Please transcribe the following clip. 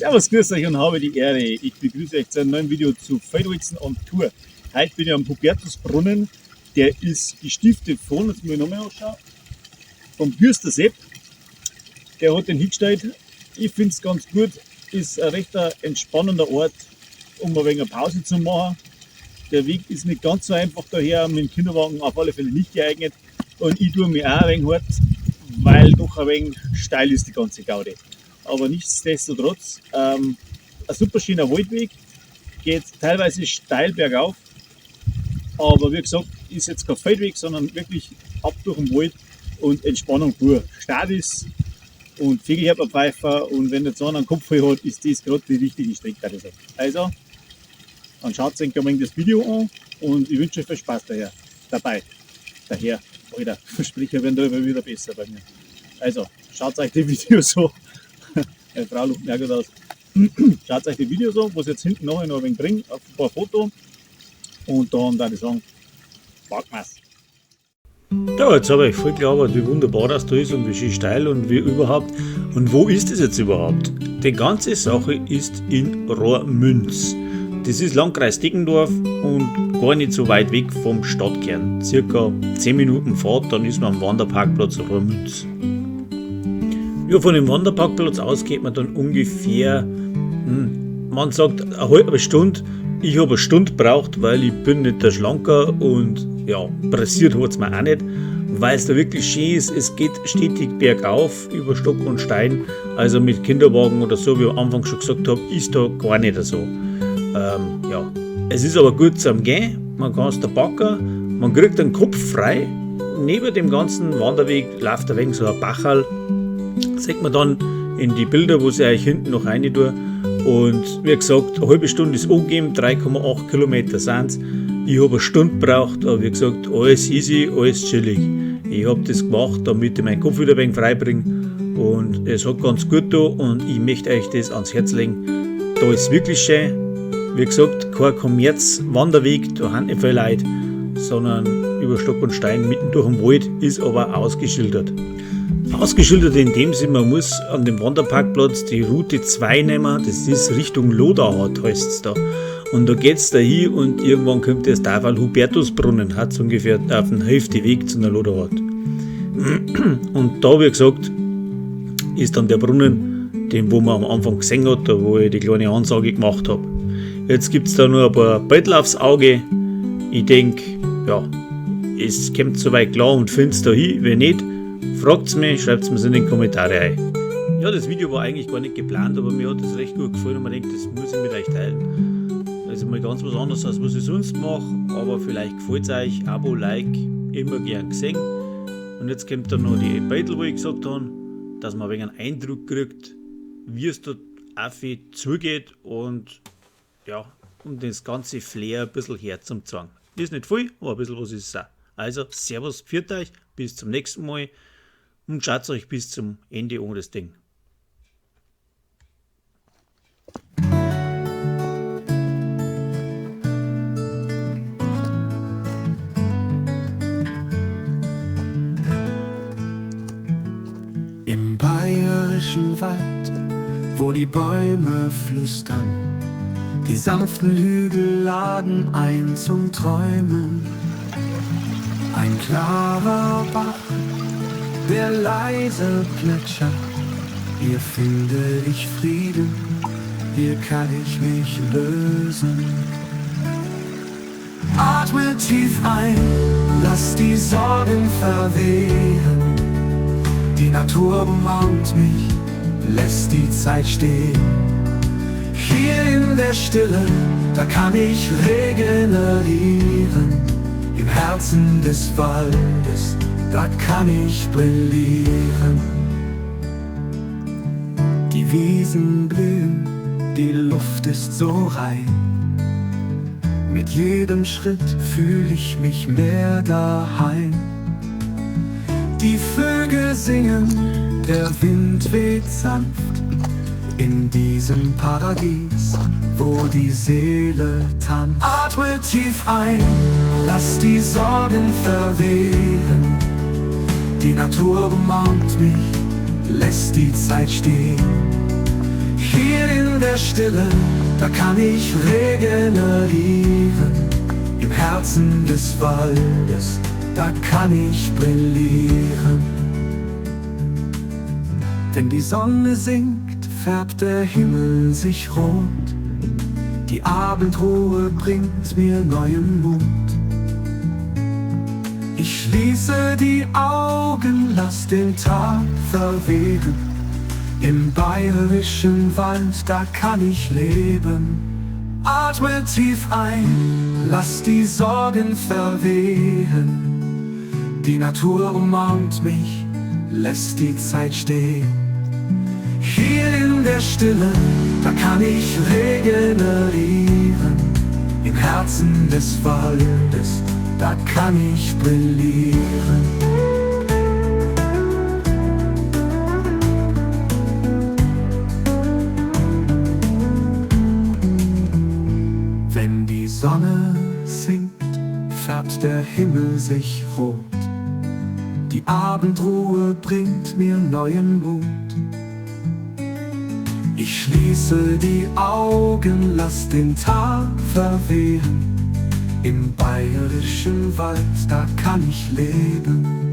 Servus, grüß euch und habe die Ehre. Ich begrüße euch zu einem neuen Video zu Feldholzen on Tour. Heute bin ich am Hubertusbrunnen. Der ist gestiftet von, jetzt muss ich nochmal anschauen, vom Bürster Sepp. Der hat den hingestellt. Ich finde es ganz gut. Ist ein recht entspannender Ort, um ein wenig eine Pause zu machen. Der Weg ist nicht ganz so einfach daher, mit dem Kinderwagen auf alle Fälle nicht geeignet. Und ich tue mir auch ein wenig hart, weil doch ein wenig steil ist die ganze Gaudi. Aber nichtsdestotrotz, ein super schöner Waldweg, geht teilweise steil bergauf, aber wie gesagt, ist jetzt kein Feldweg, sondern wirklich ab durch den Wald und Entspannung pur. Start ist und Vögel und wenn jetzt einer einen Kopf voll hat, ist das gerade die richtige Strecke, ich sagen. Also, dann schaut euch ein wenig das Video an und ich wünsche euch viel Spaß dabei. Daher, Alter, Versprecher werden da immer wieder besser bei mir. Also, schaut euch die Videos an. Meine Frau lacht mir auch gerade aus. Schaut euch die Videos an, was ich jetzt hinten nachher noch ein wenig bringe, auf ein paar Fotos. Und dann würde ich sagen, packen wir's. Ja, jetzt habe ich voll gelabert, wie wunderbar das da ist und wie schön steil und wie überhaupt. Und wo ist das jetzt überhaupt? Die ganze Sache ist in Rohrmünz. Das ist Landkreis Deggendorf und gar nicht so weit weg vom Stadtkern. Circa 10 Minuten Fahrt, dann ist man am Wanderparkplatz Rohrmünz. Ja, von dem Wanderparkplatz aus geht man dann ungefähr, man sagt eine halbe Stunde. Ich habe eine Stunde gebraucht, weil ich bin nicht der Schlanker und ja, pressiert hat's mir auch nicht, weil es da wirklich schön ist. Es geht stetig bergauf über Stock und Stein, also mit Kinderwagen oder so, wie ich am Anfang schon gesagt habe, ist da gar nicht so. Ja. Es ist aber gut zum Gehen, man kann's da packen, man kriegt den Kopf frei. Neben dem ganzen Wanderweg läuft ein wenig so ein Bacherl. Sieht man dann in die Bilder, wo sie euch hinten noch rein tue. Und wie gesagt, eine halbe Stunde ist angegeben, 3,8 Kilometer sind's. Ich hab eine Stunde gebraucht, aber wie gesagt, alles easy, alles chillig. Ich hab das gemacht, damit ich meinen Kopf wieder ein wenig frei bringe. Und es hat ganz gut da und ich möchte euch das ans Herz legen. Da ist wirklich schön. Wie gesagt, kein Kommerzwanderweg, da haben nicht viele Leute, sondern über Stock und Stein mitten durch den Wald, ist aber ausgeschildert. Ausgeschildert in dem Sinn, man muss an dem Wanderparkplatz die Route 2 nehmen, das ist Richtung Loderhardt, heißt's da. Und da geht's da hin und irgendwann kommt das Tafel Hubertusbrunnen, hat's ungefähr auf den Hälfte Weg zu der Loderhardt. Und da, wie gesagt, ist dann der Brunnen, den wo man am Anfang gesehen hat, da wo ich die kleine Ansage gemacht hab. Jetzt gibt's da nur ein paar Beutel aufs Auge. Ich denk, ja, es kommt soweit klar und find's da hin. Wenn nicht, fragt's mich, schreibt's mir's in den Kommentare ein. Ja, das Video war eigentlich gar nicht geplant, aber mir hat das recht gut gefallen und man denkt, das muss ich mit euch teilen. Das ist mal ganz was anderes, als was ich sonst mache, aber vielleicht gefällt's euch. Abo, Like, immer gern gesehen. Und jetzt kommt dann noch die Beutel, wo ich gesagt habe, dass man ein wenig einen Eindruck kriegt, wie es dort auf zugeht und ja, um das ganze Flair ein bisschen her zum Zwang. Ist nicht viel, aber ein bisschen was ist es auch. Also, Servus, pfiat euch, bis zum nächsten Mal und schaut euch bis zum Ende an das Ding. Im bayerischen Wald, wo die Bäume flüstern, die sanften Hügel laden ein zum Träumen. Ein klarer Bach, der leise plätschert, hier finde ich Frieden, hier kann ich mich lösen. Atme tief ein, lass die Sorgen verwehen. Die Natur umarmt mich, lässt die Zeit stehen. Hier in der Stille, da kann ich regenerieren. Im Herzen des Waldes, da kann ich brillieren. Die Wiesen blühen, die Luft ist so rein. Mit jedem Schritt fühl ich mich mehr daheim. Die Vögel singen, der Wind weht sanft. In diesem Paradies, wo die Seele tanzt. Atme tief ein, lass die Sorgen verwehen. Die Natur umarmt mich, lässt die Zeit stehen. Hier in der Stille, da kann ich regenerieren. Im Herzen des Waldes, da kann ich brillieren. Wenn die Sonne sinkt, färbt der Himmel sich rot. Die Abendruhe bringt mir neuen Mut. Ich schließe die Augen, lass den Tag verwehen. Im bayerischen Wald, da kann ich leben. Atme tief ein, lass die Sorgen verwehen. Die Natur umarmt mich, lässt die Zeit stehen. Hier in der Stille, da kann ich regenerieren. Im Herzen des Waldes, da kann ich brillieren. Wenn die Sonne sinkt, färbt der Himmel sich rot. Die Abendruhe bringt mir neuen Mut. Ich schließe die Augen, lass den Tag verwehen. Im bayerischen Wald, da kann ich leben.